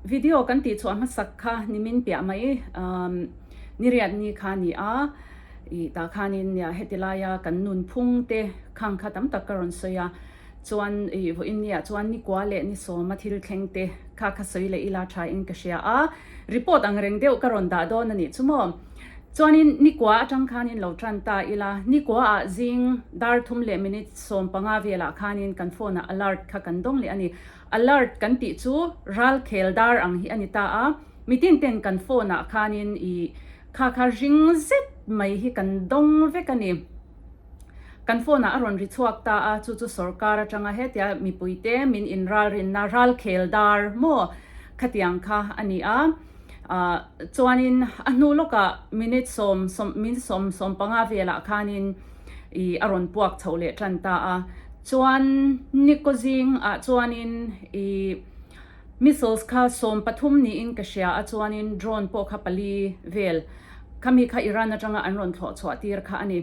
Video kan tih chhuah hmasak kha nimin piah mai niriat ni kha a ni a, ih tah khanin nia heti laia kan nunphung te khang kha tam tak ka rawn sawi a, chuan ih vawiin niah chuan nikua leh ni sawma thil thleng te kha kha sawi leh ila tha in ka hria a, report ang reng deuh ka rawn dah dawn a nih chu maw. Chuanin nikua atang khanin lo tan ta ila, nikua ah zing dar thum leh minute 15 velah khanin kan phone ah alert kha kan dawng leh a ni. Alert kan tih chu ral khel dar ang hi a ni ta a, mitin ten kan phone ah khanin i kha kha ring zet mai hi kan dawng vek a ni. Kan phone ah a rawn ri chhuak ta a, chu chu sorkar atanga hetia mipui te min inralrinna ral khel dar maw khatiang kha a ni a. Ah chuanin a hnu lawkah minute sawm sawm minute sawm 15 velah khanin i a rawn puak chhoh leh tan ta a. Chuan Niko zing ah chuanin i missiles kha 13 niin ka hria a chuanin drone pawh kha pali vel khami kha Iran atanga an rawn thlawh chhuah tir kha a ni.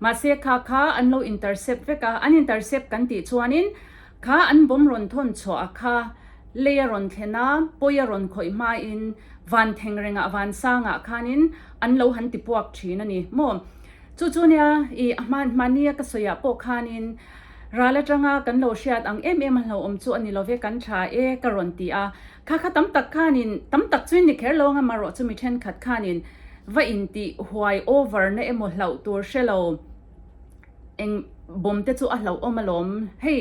Mahse kha kha an lo intercept vek a, an intercept kan tih chuanin kha an bomb rawn thawn chhuah a kha lei a rawn thlen a, pawi a rawn khawih hmain van theng rengah van sangah khanin an lo han ti puak thin a ni maw. Chu chu nia, i a hman hmania ka sawiah pawh khanin ral atanga kan lo hriat ang em em a hlauhawm chu a ni love kan tha e ka rawn ti a. Kha kha tam tak khanin, tam tak chuin ni kher lo anga marawh chu mi thenkhat khanin va intih huai over na emaw hlauh tur hre lo eng bawm te chu a hlauhawm alawm. Hei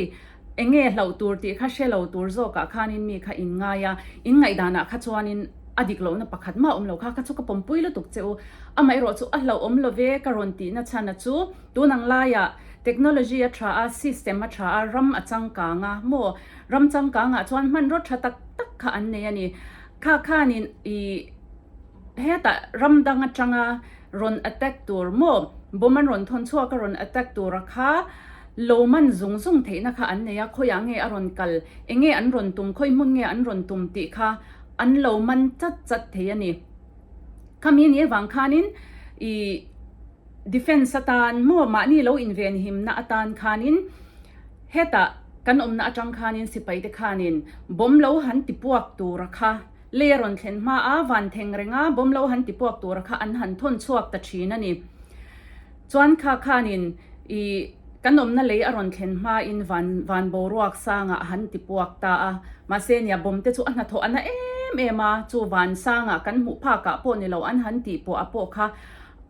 eng nge hlauh tur tih kha hre lo tur zawkah khanin mi kha in ngai a, in ngaihdanah kha chuanin a dik lohna pakhat mah awm lo kha kha chu ka pawmpui lutuk che u. Amaherawh chu a hlauhawm lo ve ka rawn tihna chhan a chu tun ang laiah technology a tha a, system a tha a, ram a changkang a maw? Ram changkangah chuan hmanraw tha tak tak kha an nei a ni. Kha khanin ih hetah ram dang atanga rawn attack tur maw bomb an rawn thawn chhuak a rawn attack tura kha lo man zung zung theihna kha an nei a, khawiah nge a rawn kal, eng nge an rawn tum, khawi hmun nge an rawn tum tih kha an lo man chat chat thei a ni. Khami ni avang khanin ih defence atan maw mahni lo invenhimna atan khanin hetah kan awmna atang khanin sipai te khanin bomb lo han ti puak tura kha lei a rawn thlen hma a van theng renga bomb lo han ti puak tura kha an han thawn chhuak ta thin a ni. Chuan kha khanin ih kan awmna lei a rawn thlen hmain van van boruak sangah a han ti puak ta a. Mahse nia bomb te chu a hnathawh a na em em a, chu van sangah kan hmuh phakah pawh ni lo an han tih pawh a pawh kha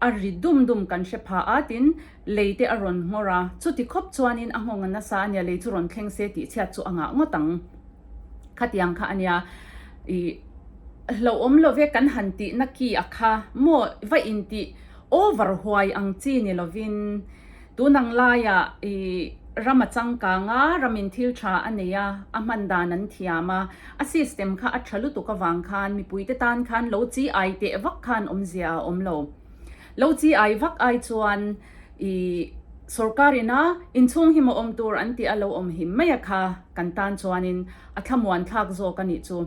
a ri dum dum kan hre pha a tin lei te a rawn nghawr a. Chuti khawp chuanin a nghawng a nasa a nia lei chu rawn thleng se tih chhiat chu a ngah ngawt ang. Khatiang kha a nia ih hlauhawm lo ve kan han tihna ki a kha maw va intih Over huai ang chi ni lovin tun ang laiah i ram a changkang a, ramin thil tha a nei a, a hman dan an thiam a, a system kha a tha lutuk avang khan mipuite tan khan lo chi ai teh vak khan awmzia a awm lo. Lo chi ai vak ai chuan i sorkar ina inchhung hi maw awm tur an tih a lo awm him mai a kha kan tan chuanin a thlamuan thlak zawk a nih chu.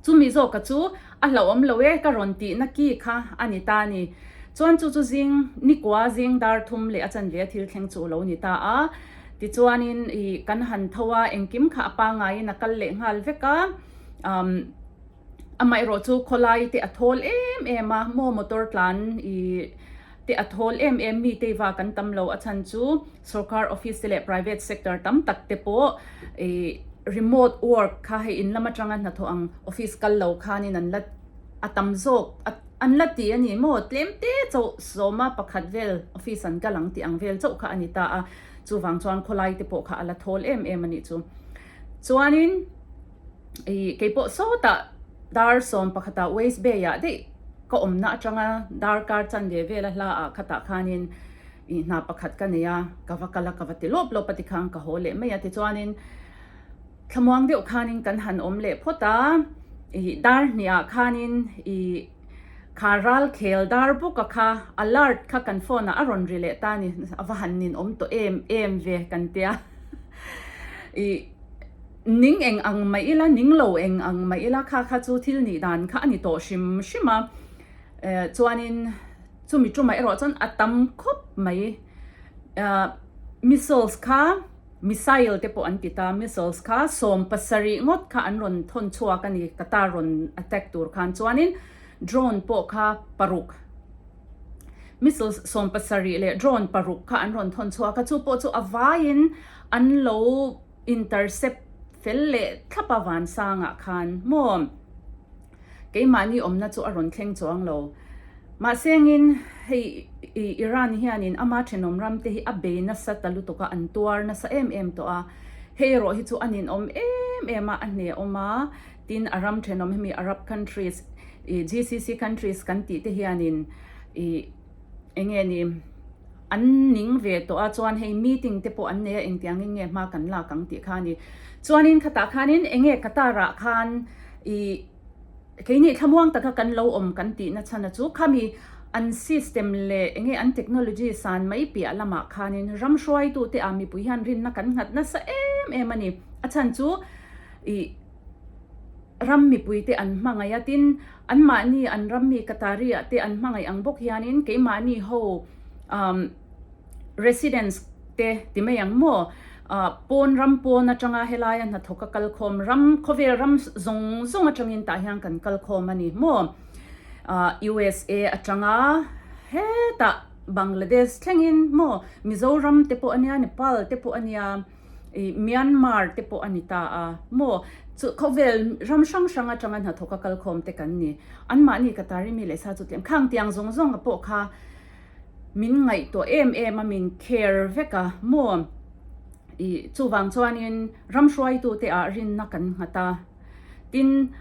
Chumi zawka chu a hlauhawm lo e ka rawn tihna ki kha a ni ta a ni. Chuan chu chu zing nikua zing dar thum leh a chanve a thil thleng chu lo ni ta a. Tichuanin i kan han tho a, engkim kha a pangaiin a kal leh nghal vek a. Umm amaherawh chu khawlai te a thawl em em a, maw motor tlan i te a thawl em em mi teiva kan tam lo a chhan chu Sorkar office te leh private sector tam tak te pawh ih remote work kha hei in lam atanga hnathawh ang office kal lo khanin an la a tam zawk an la ti a ni maw tlem te chauh sawma pakhat vel office an kal ang tih ang vel chauh kha a ni ta a chuvang chuan khawlai te pawh kha a la thawl em em a nih chu chuanin ih keipawh sawtah dar sawm pakhatah waste bay ah daih ka awmna atanga darkar chanve vel a hla ah khatah khanin Ih hna pakhat ka nei a, ka va kal a, ka va ti lawp lawp a tikhan ka haw leh mai a tichuanin thlamuang deuh khanin kan han awm leh phawt a, ih dar hniah khanin ih kha ral khel dar bawk a kha alert kha kan phone ah a rawn ri leh ta a ni, a va han nin awm tawh em em ve kan tia ih ning eng ang mah ila ning lo eng ang mah ila kha kha chu thil nih dan kha a ni tawh hrim hrim a, eh chuanin. Chumi tumah erawh chuan a tam khawp mai. Missiles kha. Missile te pawh an ti ta, missiles kha 70 ngawt kha an rawn thawn chhuak a ni Qatar rawn attack tur khan chuanin drone pawh kha paruk missiles 70 leh drone paruk kha an rawn thawn chhuak a chu pawh chu a vaiin an lo intercept fel leh thlap a vansangah khan maw. Keimahni awmna chu a rawn thleng chuang lo. Mahsengin hei Iran hianin ama thenawm ramte hi a bei nasa ta lutuk a, an tuar nasa em em tawh a. Hei erawh hi chu a ninawm em em a, a hnehawm a. Tin, a ram thenawm hemi Arab countries, GCC countries kan tih te hianin ih enge ni an ning ve tawh a, chuan hei meeting te pawh an nei a, engtiangin nge hma kan lak ang tih kha a ni. Chuanin khatah khanin enge Qatar ah khan I keini thlamuang taka kan lo awm kan tihna chhan a chu khami an system leh enge an technology san mai piah lamah khanin ram hruaitute ah mipui hian rinna kan nghat nasa em em a ni. A chhan chu i ram mipuite an hmangaih a, tin anmahni an ram mi Qatari ah te an hmangaih ang bawk hianin keimahni ho umm Residents te ti mai ang maw? Pawn ram pawn atanga helaia hnathawk a kal khawm ram, khawvel ram zawng zawng atangin tah hian kan kal khawm a ni maw? USA atanga hetah Bangladesh thlengin maw? Mizoram te pawh a nia, Nepal te pawh a nia, Myanmar te pawh a ni ta a maw? Chu khawvel ram hrang hrang atanga hnathawk a kal khawm te kan ni. Anmahni Qatari mi leh sa chu tlem khang tiang zawng zawng pawh kha Min ngaihtuah em em a, min care vek a maw? I chuvang chuanin ram hruaitute ah rinna kan nghat a, tin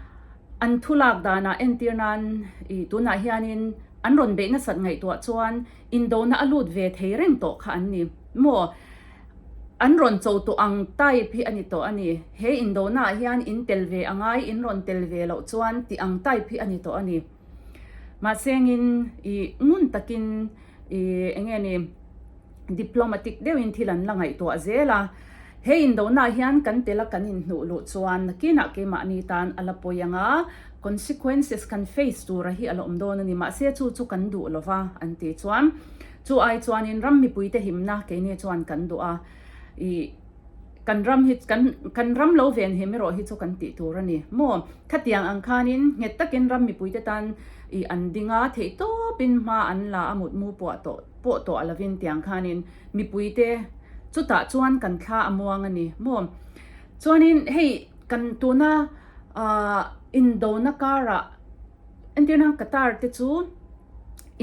an thu lak danah entir nan i tunah hianin an rawn beih nasat ngaihtuah chuan indona a lut ve thei reng tawh kha an ni maw? An rawn cho tawh ang type hi a ni tawh a ni. He indona ah hian in tel ve a ngai, in rawn tel ve loh chuan tih ang type hi a ni tawh a ni. Mahsengin i ngun takin i enge ni diplomatic deuhin thil an la ngaihtuah zel a, he indonah hian kan tel a kan inhnuh luh chuan nakinah keimahni tan a la pawi ang a, consequences kan face tura hi a la awm dawn a ni. Mahse chu chu kan duh lova an tih chuan chu ai chuanin ram mipuite himna keini chuan kan duh a, i Kan ram hi kan kan ram lo ven him erawh hi chu kan tih tur a ni maw? Khatiang ang khanin nghet takin ram mipuite tan i an ding a, theihtawpin hma an la a mutmu puah tawh pawh tawh lovin tiang khanin mipuite chutah chuan kan thla a muang a ni maw? Chuanin hei kan tuna ah indona karah entirna Qatar te chu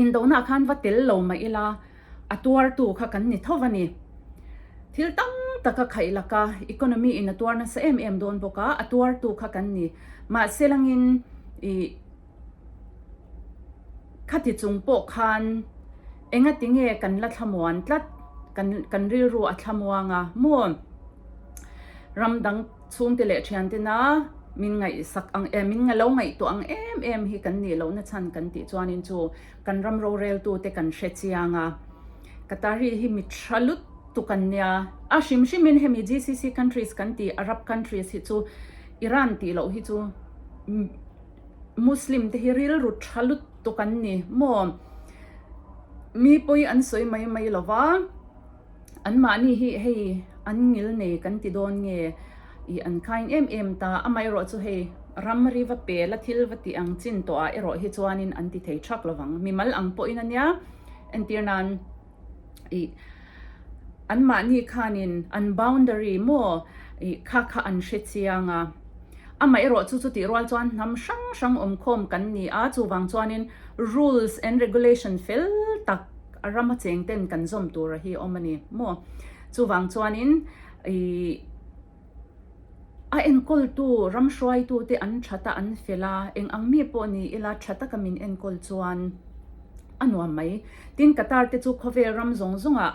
indona ah khan va tel lo mah ila, A tuartu kha kan ni tho a ni. Thil tam tak a khaih lak a, economy in a tuar nasa em em dawn bawk a, a tuartu kha kan ni. Mahse langin i khati chung pawh khan engati nge kan la thlamuan tlat, kan kan rilru a thlamuang a maw? Ram dang chhungte leh thiantena min ngaihsak ang em, min lo ngaihtuah ang em em hi kan nih lohna chhan kan tih chuanin chu Kan ram roreltute kan hre chiang a, Qatari hi mi tha lutuk an nia. A hrim hrimin hemi GCC countries kan tih Arab countries hi chu Iran tih loh hi chu Muslim te hi rilru tha lutuk an ni maw? Mi pawi an sawi mai mai lo va. Anmahni hi hei an ngil nei kan ti dawn nge i an khain em em ta, amaherawh chu hei ramri va pel a thil va tih ang chin tawh ah erawh hi chuanin an ti thei thak lovang. Mimal ang pawhin a nia, entir nan i anmahni khanin an boundary maw i kha kha an hre chiang a, amaherawh chu chutih rual chuan hnam hrang hrang awmkhawm kan ni a, chuvang chuanin rules and regulation fel tak A rama cheng ten kan zawm tur a hi awm a ni maw? Chuvang chuanin i a enkawltu ram hruaitu te an that a, an fel a, eng ang mi pawh ni ila tha taka min enkawl chuan a nuam mai. Tin, Qatar te chu khawvel ram zawng zawngah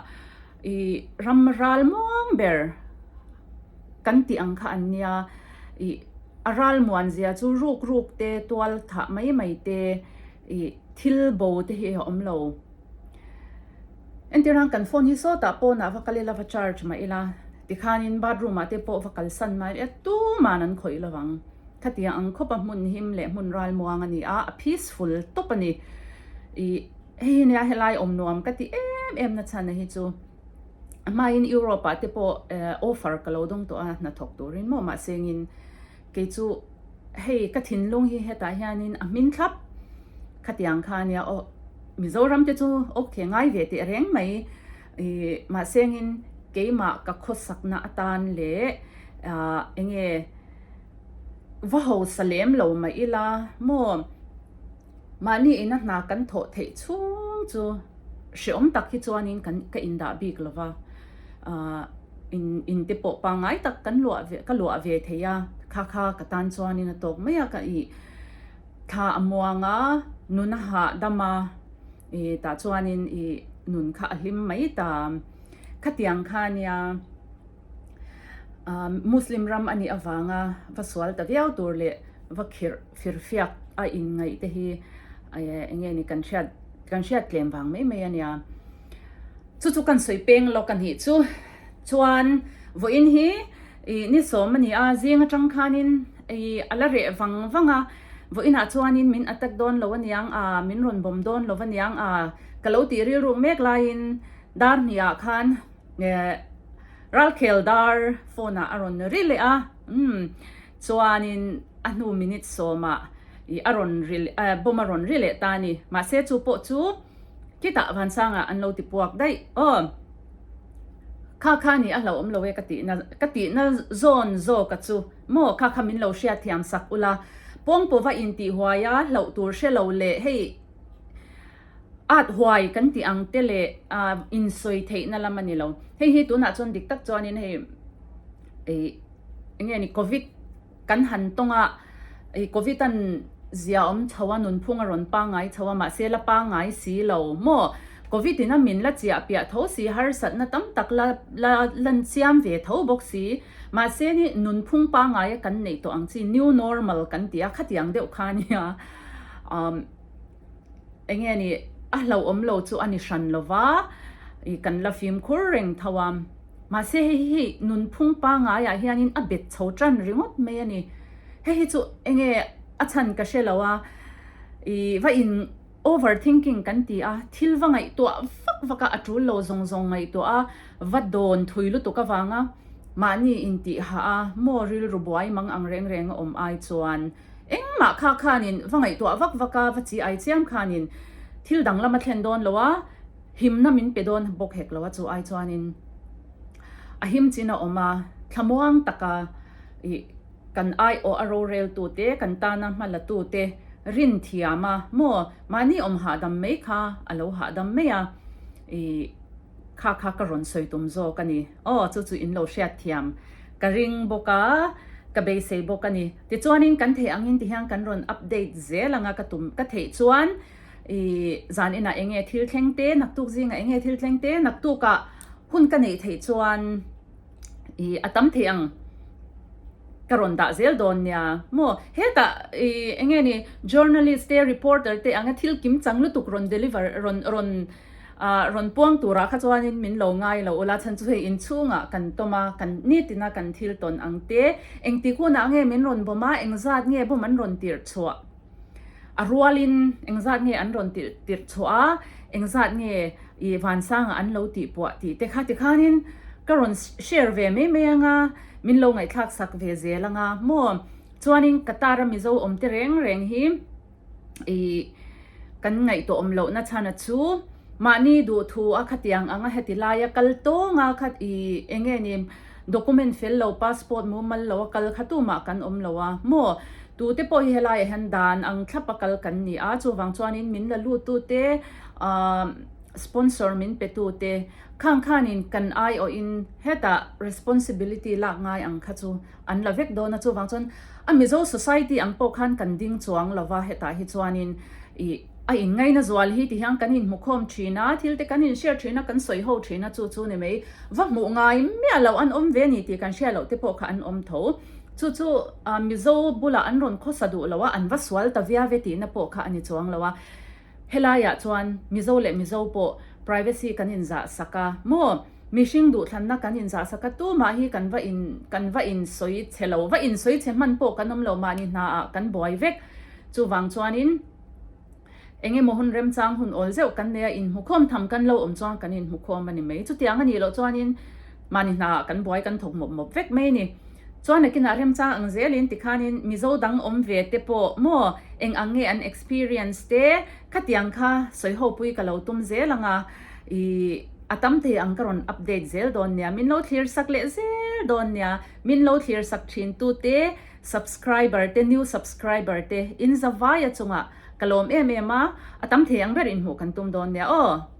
i ram ral muang ber kan tih ang kha an nia. I a ral muan zia chu ruk ruk te, tual thah mai mai te, I thil bo te hi a awm lo. Entir ang kan phone hi sawtah pawnah va kal ila va charge mah ila tikhanin bathroom ah te pawh va kalsan mai ila tuman an khawih lo ang. Khatiang ang khawpa hmun him leh hmun ralmuang a ni a, a peaceful tawp a ni. I hei hi nia helai awm nuam ka ti em em na chhan a hi chu. A hmain Europe ah te pawh offer ka lo dawng tawh a hnathawk turin maw mahsengin kei chu hei ka thinlung hi hetah hianin a hmin thlap khatiang kha ania aw Mizoram te chu ok ngai ve teh reng mai ih mahsengin keimah ka khawsakna atan leh ah enge va hausa lem lo mah ila maw. Mahni ina hna kan thawh theih chhung chu hreawm tak hi chuanin kan ka indah bik lo va, aah in in te pawh pangngai tak kan luah ve ka luah ve thei a, kha kha ka tan chuanin a tawk mai a, ka ih thla a muang a, nun a hahdam a, ih tah chuanin ih nun kha a hlim mai ta, khatiang kha nia. Muslim ram a nih avanga va sual ta viau tur leh va khirh firfiak a inngaih te hi eng nge ni kan hriat kan hriat tlem vang mai mai a nia. Chu chu kan sawi peng lawk a nih chu. Chuan vawiin hi ih ni sawm a ni a, zing atang khanin ih a la reh vang vang a, vawiinah chuanin min attack dawn lo aniang a, min rawn bawm dawn lo aniang a, ka lo tih rilruk mek laiin dar hnih ah khan Ralkhel dar phone ah a rawn ri leh a, umm chuanin a hnu minute sawmah ih a rawn ri leh eh bomb a rawn ri leh ta a ni. Mahse chu pawh chu khitah Vansangah an lo ti puak daih aw. Kha kha ni a hlauhawm lo e ka tihna ka tihna zawn zawka chu maw kha kha min lo hriatthiam sak ula pawngpawva intih huai a hlauh tur hre lo leh hei At huai kan tih ang te leh insawi theihna lam a ni lo. Hei hi tunah chuan dik tak chuanin hei ih eng nge ni covid kan han tawng a, ih covid an zia awm chho a, nunphung a rawn pangngai chho a, mahse la pangngai si lo maw? Covid in a min la chiah piah tho si, harsatna tam tak la la lan chiam ve tho bawk si. Mahse ni nunphung pangngai a kan neih tawh ang chi new normal kan ti a, khatiang deuh kha nia. Umm. Eng nge ni, a hlauhawm lo chu a ni hran lo va, ih kan la fimkhur reng tho a. Mahse hei hi hei nunphung pangaiah hianin a bet chho tan ringawt mai a ni. Hei hi chu eng nge a chhan ka hre lo a, ih va in over thinking kan ti a, thil va ngaihtuah vak vak a, a tul lo zawng zawng ngaihtuah a, va dawn thui lutuk avanga mahni intih hah a, maw rilru buai mang ang reng reng a awm ai chuan. Engmah kha khanin va ngaihtuah vak vak a, va chi ai chiam khanin thil danglam a thlen dawn lo a, himna min pe dawn bawk hek lo a, chu ai chuanin a him chin a awm a, thlamuang taka ih kan aiawh a roreltu te, kan tana hma la tu te rin thiam a maw, mahni awm hahdam mai kha a lo hahdam mai a, ih kha kha ka rawn sawi tum zawk a ni. Aw chu chu in lo hriat thiam ka ring bawk a, ka beisei bawk a ni. Tichuanin kan theih angin ti hian kan rawn update zel anga ka tum ka theih chuan ih zan inah eng nge thil thleng te, naktuk zingah eng nge thil thleng te, naktukah hun ka neih theih chuan ih a tam theih ang ka rawn dah zel dawn nia maw. Hetah ih eng nge ni journalist te, reporter te anga thil kim chang lutuk rawn deliver rawn rawn Ah, rawn puang turah kha chuanin min lo ngai lo ula, chhan chu hei inchhungah kan tawm a, kan nitina kan thil tawn ang te, engtik hunah nge min rawn bawm a, engzat nge bawm an rawn tirh chhuah, a rualin engzat nge an rawn tirh tirh chhuah a, engzat nge ih vansangah an lo tih puah tih te kha tikhanin ka rawn share ve mai mai anga, min lo ngaihthlak sak ve zel anga maw, chuanin Qatar a Mizo awm te reng reng hi. I kan ngaihtuah awm lohna chhan a chu mahni duhthu a khatiang anga heti laia kal tawng a kha i eng nge ni document fel lo passport mumal lo a kal kha tumah kan awm lo a maw tute pawh hi helaiah hian dan ang thlap a kal kan ni a chuvang chuanin min la lut tute ah sponsor min pe tute khang khanin kan aiawhin hetah responsibility lak ngai ang kha chu an la vek dawn a chuvang chuan a Mizo society ang pawh khan kan ding chuang lo va hetah hi chuanin ih a inngaina zual hi ti hian kan inhmukhawm thin a thil te kan inhriat thin a kan sawi ho thin a chu chu ni mai va hmuh ngai miah loh an awm ve a ni tih kan hriat loh te pawh kha an awm tho chu chu ah Mizo bulah an rawn khawsa duh lo a an va sual ta viau e tihna pawh kha a ni chuang lo a helaiah chuan Mizo leh Mizo pawh privacy kan inzah sak a maw. Mihring duhthlanna kan inzahsak a, tumah hi kan va in kan va insawi chhe lo, va insawi chhe hman pawh kan awm lo, mahni hnaah kan buai vek. Chuvang chuanin. Eng emaw hun remchang hun awl zeuh kan nei a, inhmukhawm tham kan lo awm chuan kan inhmukhawm a ni mai. Chutiang a nih loh chuanin mahni hnaah kan buai kan thawk mawp mawp vek mai a ni. Chuan nakinah remchang ang zelin tikhanin Mizo dang awm ve te pawh maw eng ang nge an experience te khatiang kha sawi ho pui ka lo tum zel ang a, ih a tam thei ang ka rawn update zel dawn nia, min lo thlir sak leh zel dawn nia, min lo thlir sak thin tu te subscriber te new subscriber te in za vaia chungah ka lawm em em a, a tam thei ang ber inhmuh kan tum dawn nia aw.